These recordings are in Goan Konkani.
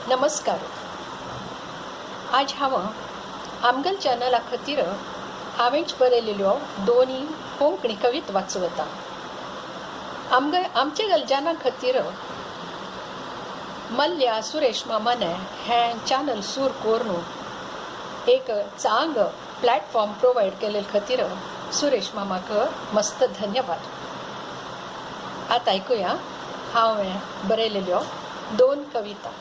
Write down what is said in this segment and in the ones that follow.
नमस्कार. आज हांव आमगल चॅनला खातीर हांवेंच बरयलेल्यो दोनी कोंकणी कविता वाचवता. आमग आमचे गलजाना खातीर मल्ल्या सुरेश मामाने हें चॅनल सूर करून एक चांग प्लॅटफॉर्म प्रोवायड केले खातीर सुरेश मामाक मस्त धन्यवाद. आतां आयकुया हांवें बरयलेल्यो दोन कविता.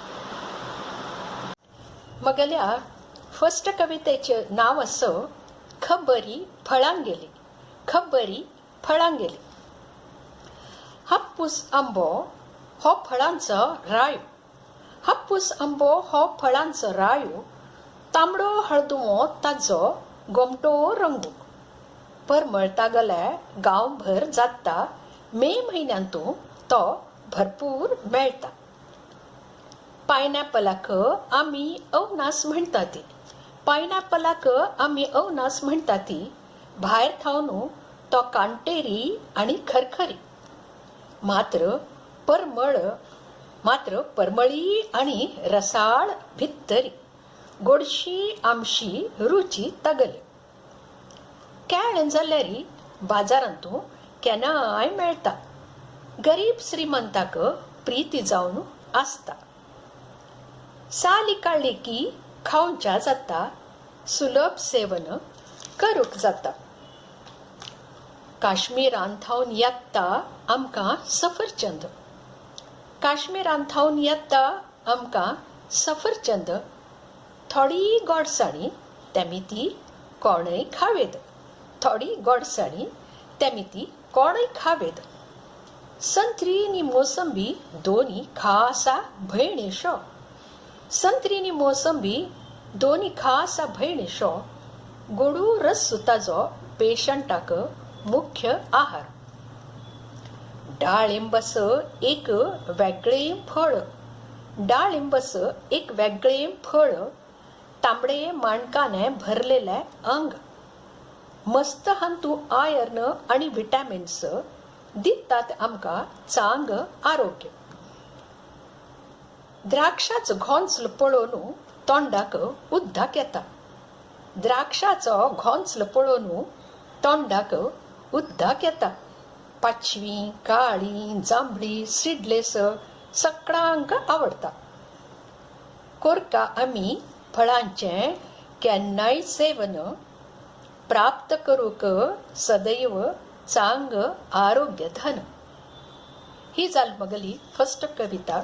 मगल्या फर्स्ट कवितेचें नांव आसा खबरी फळांगेली. खबरी फळांगेली. हापूस आंबो हो फळांचो रायो, हापूस आंबो हो फळांचो रायो, तांबडो हळदुवो ताजो गोमटो रंगू, परमळता गले गांवभर जाता, मे म्हयन्यांतू तो भरपूर मेळटा. पायनॅपलाक आमी अवनास म्हणटा ती, पायनॅपलाक आमी अवनास म्हणटा ती, भायर थावन तो कांटेरी आनी खरखरी, मात्र परमळ मात्र परमळी आनी रसाळ भित्तरी, गोडशी आमशी रुची तागली. केळें जाल्यार बाजारांतू केन्नाय मेळटा, गरीब श्रीमंताक प्रिती जावन आसता. साली काडली की खावच्या जाता, सुलभ सेवन करूंक जाता. काश्मीरान थावन येता आमकां सफरचंद, काश्मीरान थावन येता आमकां सफरचंद, थोडी गोडसाणी तेमी ती कोणय खावेत, थोडी गोडसाणी तेमी ती कोणय खावेत. संत्री आनी मोसंबी दोनी खासा भयणीशो, संत्री आनी मोसंबी दोनी खासा भयणीशो, गोडू रस ताजो पेशंटाक मुख्य आहार. डाळिंबस एक वेगळें फळ, डाळिंबस एक वेगळें फळ, तांबडे माणकाने भरलेलें अंग, मस्त हांतू आयर्न आनी विटॅमिन्स दितात आमकां चांग आरोग्य. द्राक्षाचो घोंचलो पळोवन तोंडाक उद्दाक येता, द्राक्षाचो घोंचलो पळोवन तोंडाक उद्दाक येता, पाचवी काळी जांबळी सिडलेस सगळ्यांक आवडटा. कोरका आमी फळांचें केन्नाय सेवन प्राप्त करूंक सदैव चांग आरोग्य धन. ही जाली मगली फर्स्ट कविता.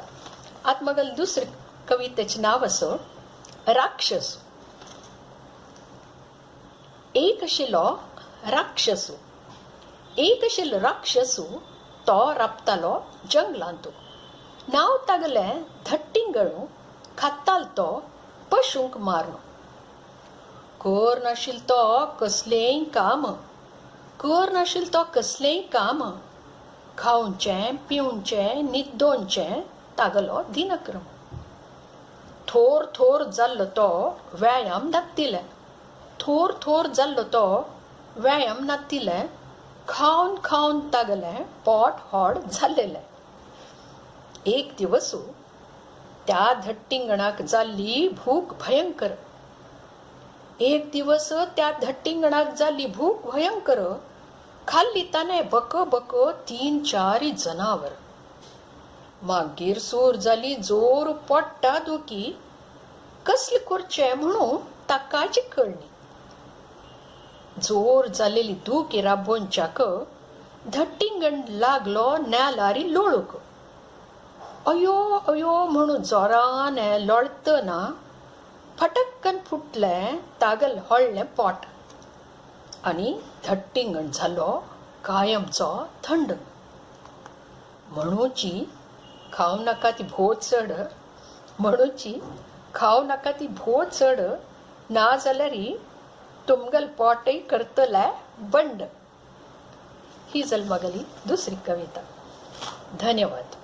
आतां मगली दुसरी कवितेचें नांव आसा राक्षस. एक आशिल्लो राक्षसू, एक आशिल्लो राक्षसू, तो राबतालो जंगलांतू, नांव तागलें धट्टिंगणू, खातालो तो पशूंक मारून. कर नाशिल्लो तो कसलेंय काम, कर नाशिल्लो तो कसलेंय काम, खावचें पिवचें न्हिदोवचें तागलो दिनक्रम. थोर थोर जाल्लो तो व्यायाम नातिल्लें, थोर थोर जाल्लो तो व्यायाम नातिल्लें, खावन खावन तागलें पोट होड जाल्लेलें. एक दिवस त्या धट्टिंगणाक जाल्ली भूक भयंकर, एक दिवस त्या धट्टिंगणाक जाल्ली भूक भयंकर, खाल्ली ताणें बक बक तीन चार जनावर. मागीर सूर जाली जोर पोट्टा दुखी, कसले करचें म्हणून ताकाच कळ्ळी. जोर जालेली दुखी राबोवच्याक धट्टिंगण लागलो नेलारी लोळूक, अयो अयो म्हणून जोरान लोळतना फटक्कन फुटलें तागल व्हडलें पोट आनी धट्टिंगण जालो कायमचो थंड. म्हणूची खावं नाका ती भोव चड, म्हणूची खावं नाका ती भोव चड, ना जाल्यार तुमगल पोटय करतलें बंड. ही जाली मगली दुसरी कविता. धन्यवाद.